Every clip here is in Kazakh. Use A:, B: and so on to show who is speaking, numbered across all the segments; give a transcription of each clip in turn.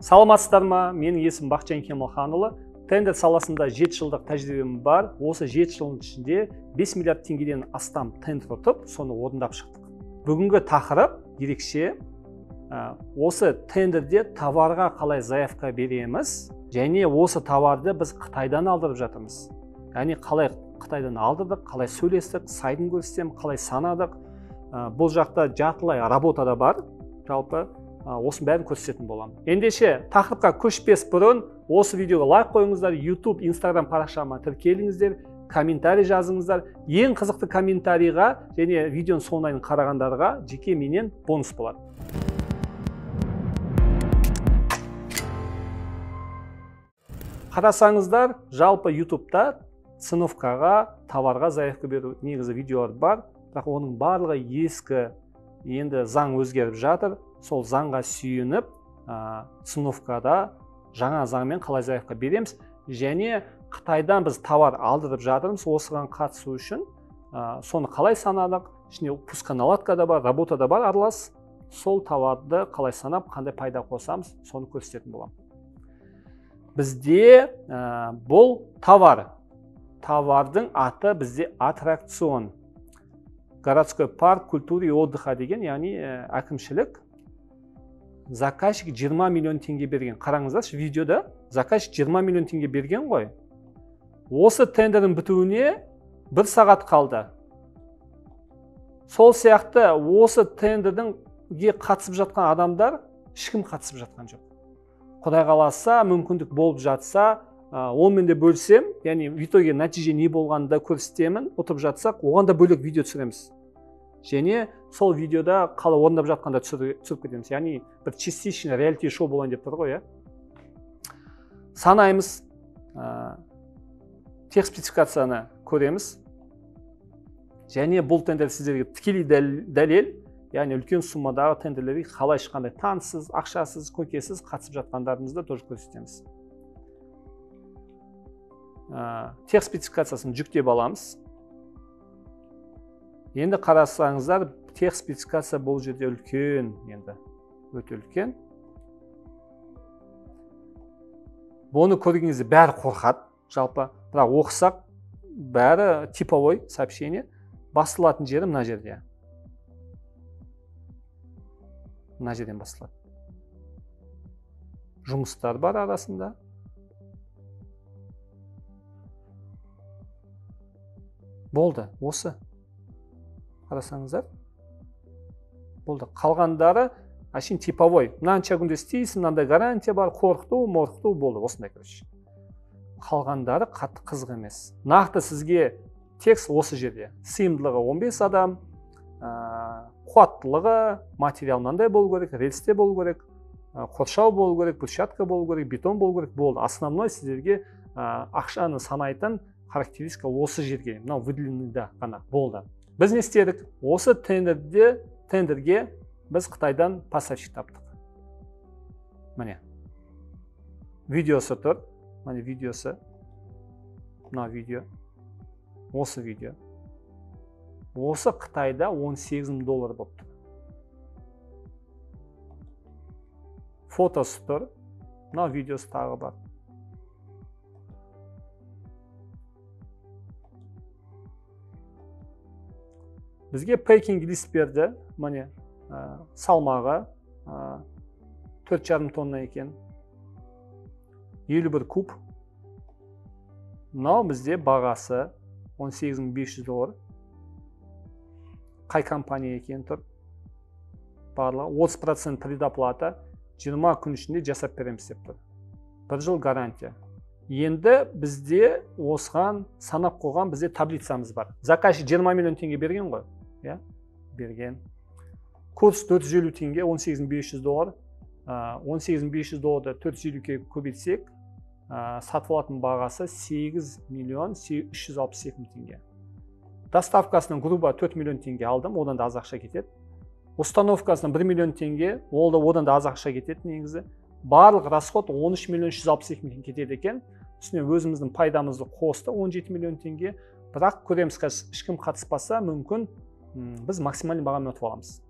A: Саламатсыздар ма? Менің есімім Бақытжан Кемалханұлы. Тендер саласында 7 жылдық тәжірибем бар. Осы 7 жылдың ішінде 5 миллиард теңгеден астам тендер ұтып, соны орындап шықтық. Бүгінгі тақырып ерекше. Осы тендерде товарға қалай заявка береміз, және осы товарды біз Қытайдан алдырып жатырмыз. Яғни қалай Қытайдан алдырдық, қалай сөйлестік, сайтын көрсетемін, қалай санадық. Бұл жақта жартылай работа да бар. Жалпы осының бәрін көрсететін боламын. Ендеше тақырыпқа көшпес бұрын осы видеоға лайк қойыңыздар, YouTube, Instagram парақшама тіркеліңіздер, комментарий жазыңыздар. Ең қызықты комментарийға және видеоның соңына дейін қарағандарға жеке менен бонус болады. Қарасаңыздар, жалпы YouTube'та ценовкаға, товарға заявка беру негізі видеолар бар, бірақ оның барлығы ескі. Енді заң өзгеріп жатыр. Сол заңға сүйеніп, ценовкада жаңа заңмен қалай заявка береміз, және Қытайдан біз товар алдырып жатырмыз, осыған қатысу үшін, соны қалай санадық, ішінде пусконаладка да бар, работа да бар аралас, сол товарды қалай санап, қандай пайда қосамыз, соны көрсететін боламын. Бізде бұл товар. Товардың аты бізде аттракцион. Городской парк культуры и отдыха деген, яғни әкімшілік. Заказчик 20 миллион теңге берген. Қараңыздаршы, видеода заказчик 20 миллион теңге берген ғой. Осы тендердің бітуіне 1 сағат қалды. Сол сияқты осы тендерге қатысып жатқан адамдар ешкім қатысып жатқан жоқ. Құдай қаласа, мүмкіндік болып жатса, онымен де бөлсем, яғни в итоге нәтиже не болғанын да көрсетемін, ұтып жатсақ, оған да бөлек видео түсіреміз. Және сол видеода қалай орындап жатқанда түсіріп кетеміз. Яғни бір частично реалити шоу болайын деп тұр ғой, иә. Санаймыз, техспецификацияны көреміз. Және бұл тендер сіздерге тікелей дәлел, яғни үлкен суммадағы тендерлерге қалай ешқандай таныссыз, ақшасыз, көкесіз қатысып жатқандарымызды тоже көрсетеміз. Техспецификациясын жүктеп аламыз. Енді қарасаңыздар, техспецификация бұл жерде үлкен, енді өте үлкен. Бұны көрген кезде бәрі қорқады, жалпы. Бірақ оқысақ, бәрі типовой сообщение. Басылатын жері мына жерде. Мына жерден басылады. Жұмыстар бар арасында. Болды, осы. Қарасаңыздар. Болды. Қалғандары әшейін типовой. Мынанша күнде істейсің, мынандай гарантия бар, қорқыту, морқыту болды. Осындай, короче. Қалғандары қатты қызық емес. Нақты сізге текст осы жерде. Сыйымдылығы 15 адам, қуаттылығы, материал мынандай болу керек, рельсте болу керек, қоршау болу керек, брусчатка болу керек, бетон болу керек, болды. Основной сіздерге ақшаны санайтын характеристика осы жерге, мынау выделенныйда ғана болды. Біз не істедік? Осы тендерге біз Қытайдан поставщик таптық. Міне. Видеосы тұр. Міне видеосы. Мына видео. Осы видео. Осы Қытайда 18 мың доллар болып тұр. Фотосы тұр. Мына видеосы тағы бар. Бізге пекинг лист берді, міне, салмағы 4,5 тонна екен, 51 куб. Мынау бізде бағасы 18 500 доллар. Қай компания екен тұр? Барлығы 30% предоплата, 20 күн ішінде жасап береміз деп тұр. 1 жыл гарантия. Енді бізде осыған санап қойған бізде таблицамыз бар. Заказчик 20 миллион теңге берген ғой. Иә, берген. Курс 450 теңге, 18 500 доллар. 18 500 долларды 450-ге көбейтсек, сатып алатын бағасы 8 миллион 362 мың теңге. Доставкасынан грубо 4 миллион теңге алдым, одан да аз ақша кетеді. Установкасынан 1 миллион теңге, ол да одан да аз ақша кетеді негізі. Барлық расход 13 миллион 362 мың кетеді екен. Үстіне өзіміздің пайдамызды қосты 17 миллион теңге. Бірақ көреміз, қазір ешкім қатыспаса, мүмкін біз максимальный бағамен ұтып аламыз.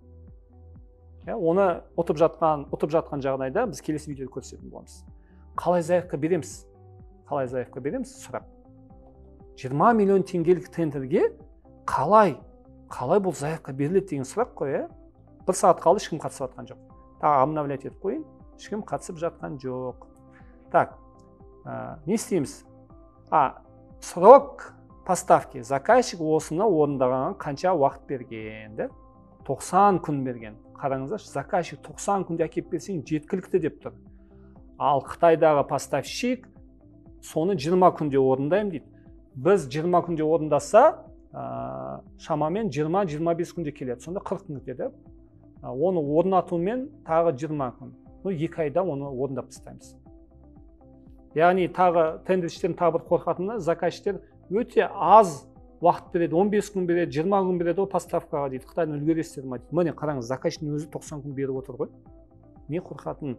A: Оны ұтып жатқан жағдайда біз келесі видеода көрсететін боламыз. Қалай заявка береміз? Қалай заявка береміз? Сұрақ. 20 миллион теңгелік тендерге қалай бұл заявка беріледі деген сұрақ қой, ә? Бір сағат қалды, ешкім қатысып жатқан жоқ. Тағы обновлять етіп қояйын, ешкім қатысып жатқан жоқ. Так, не істейміз? Срок поставки. Заказчик осыны орындағанға қанша уақыт берген, да? 90 күн берген. Қараңыздаршы, заказчик 90 күнде әкеліп берсең жеткілікті деп тұр. Ал Қытайдағы поставщик соны 20 күнде орындаймын дейді. Біз 20 күнде орындаса, шамамен 20-25 күнде келеді. Сонда 40 күн кетеді. Оны орнатумен тағы 20 күн. 2 айда оны орындап тастаймыз. Яғни тағы тендершілердің тағы бір қорқатыны, заказчиктер өте аз уақыт береді, 15 күн береді, 20 күн береді ол поставкаға дейді. Қытайдан үлгересіздер ма дейді. Міне қараңыз, заказчиктің өзі 90 күн беріп отыр ғой. Не қорқатын?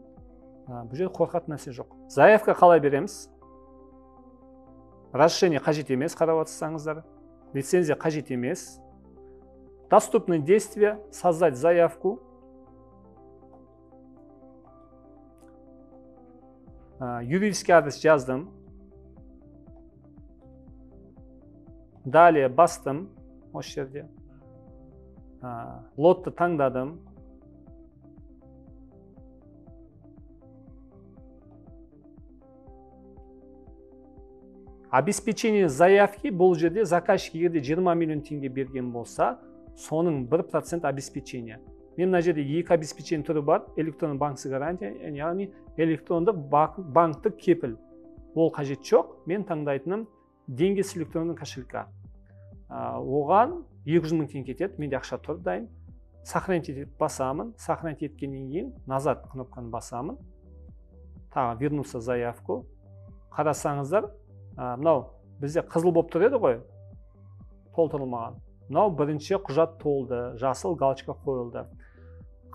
A: Бұл жерде қорқатын нәрсе жоқ. Заявка қалай береміз? Разрешение қажет емес, қарап отырсаңыздар. Лицензия қажет емес. Доступные действия, создать заявку. Юридический адрес жаздым. Далее бастым осы жерде. Лотты таңдадым. Обеспечение заявки бұл жерде заказчик егер де 20 миллион теңге берген болса, соның 1% обеспечение. Мен мына жерде екі обеспечение түрі бар, электронды банктік гарантия, яғни электрондық банктік кепіл. Ол қажет жоқ, мен таңдайтыным деньги с электронного кошелька. Оған 200 мың теңге кетеді, менде ақша тұр дайын. Сохранить етіп басамын, сохранить еткеннен кейін назад кнопканы басамын. Тағы вернуться заявку. Қарасаңыздар, мынау бізде қызыл болып тұр еді ғой, толтырылмаған. Мынау бірінші құжат толды, жасыл галочка қойылды.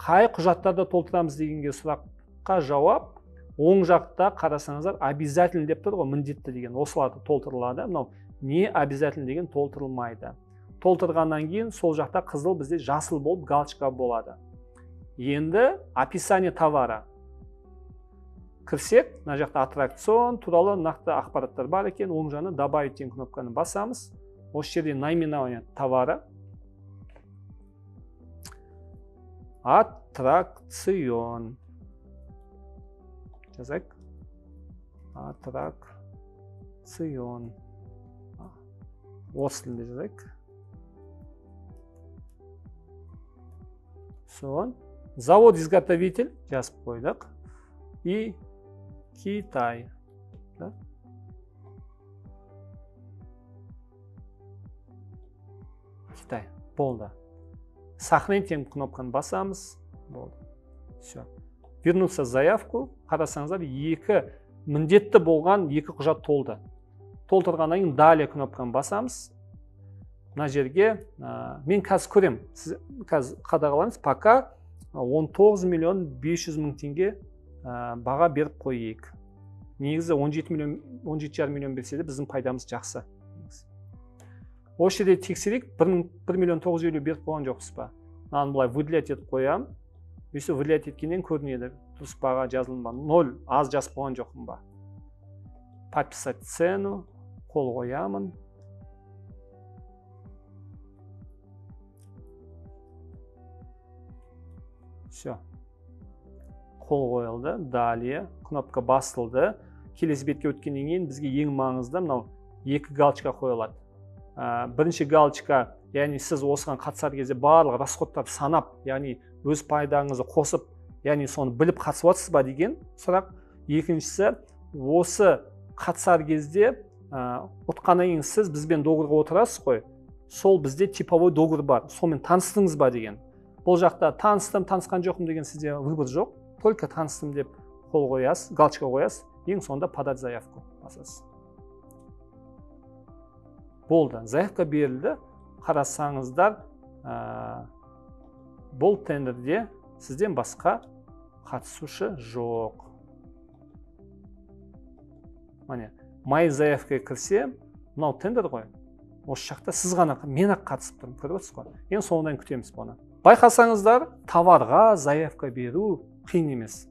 A: Қай құжаттарды толтырамыз дегенге сұраққа жауап, оң жақта қарасаңыздар, обязательно деп тұр ғой, міндетті деген, осыларды толтырылады. Мынау не обязательно деген толтырылмайды. Толтырғаннан кейін сол жақта қызыл бізде жасыл болып галочка болады. Енді описание товара. Кірсек, мына жақта аттракцион туралы нақты ақпараттар бар екен. Оң жағына добавить деген кнопканы басамыз. Осы жерде наименование товара. Аттракцион. Жазайық. Аттракцион. Орыс тілінде жазайық. Сон. Завод-изготовитель жазып қойдық. И Китай. Да? Китай. Болды. Сохранить деген кнопканы басамыз. Болды. Все. Вернуться заявку. Қарасаңыздар, екі міндетті болған екі құжат толды. Толтырғаннан кейін далее кнопканы басамыз. Мына жерге мен қазір көрем. Сіз қазір қадағалаңыз. Пока 19 миллион 500 мың теңге баға беріп қояйық. Негізі 17 миллион, 17,5 миллион берсе де біздің пайдамыз жақсы. Осы жерде тексерейік, 1 миллион 950 беріп қойған жоқпыз ба? Мынаны былай выделять етіп қоямын. Өйстіп выделять еткеннен көрінеді, дұрыс баға жазылды ма? 0 аз жазып қойған жоқпын ба? Подписать цену, қол қоямын. Все. Қол қойылды. Далее кнопка басылды. Келесі бетке өткеннен кейін бізге ең маңызды мынау екі галочка қойылады. Бірінші галочка, яғни сіз осыған қатысар кезде барлық расходтарды санап, яғни өз пайдаңызды қосып, яғни соны біліп қатысып жатсыз ба деген сұрақ. Екіншісі, осы қатысар кезде ұтқаннан кейін сіз бізбен договорға отырасыз ғой, сол бізде типовой договор бар, сонымен таныстыңыз ба деген. Бұл жақта таныстым, танысқан жоқпын деген сізде выбор жоқ, только таныстым деп қол қоясыз, галочка қоясыз, ең соңында подать заявку басасыз. Болды, заявка берілді. Қарасаңыздар, бұл тендерде сізден басқа қатысушы жоқ. Міне, мои заявкаға кірсе, мынау тендер ғой. Осы жақта сіз ғана, мен ақ қатысып тұрмын, көріп отырсыз ғой. Ең соңынан күтеміз бұны. Байқасаңыздар, товарға заявка беру қиын емес.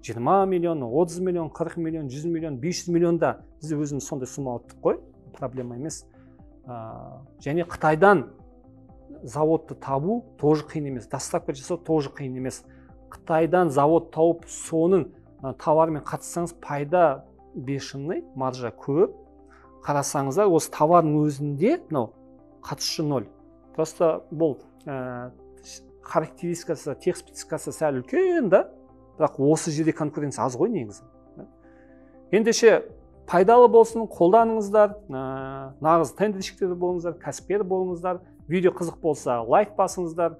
A: 20 миллион, 30 миллион, 40 миллион, 100 миллион, 500 миллионда біз өзіміз сондай сумма ұттық қой, проблема емес. Және Қытайдан заводты табу тоже қиын емес, доставка жасау тоже қиын емес. Қытайдан завод тауып, соның товарымен қатыссаңыз, пайда бешеный, маржа көп. Қарасаңыздар, осы товардың өзінде мынау қатысушы ноль. Просто бұл характеристикасы, техспецификасы сәл үлкен да, бірақ осы жерде конкуренция аз ғой негізі. Ендеше пайдалы болсын, қолданыңыздар, нағыз тендерщиктер болыңыздар, кәсіпкер болыңыздар. Видео қызық болса, лайк басыңыздар,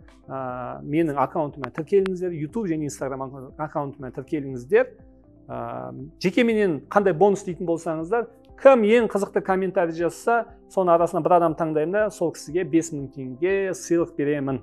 A: менің аккаунтыма тіркеліңіздер, YouTube және Instagram аккаунтыма тіркеліңіздер. Жеке менен қандай бонус дейтін болсаңыздар, кім ең қызықты комментарий жазса, соның арасынан бір адам таңдаймын да, сол кісіге 5000 теңге сыйлық беремін.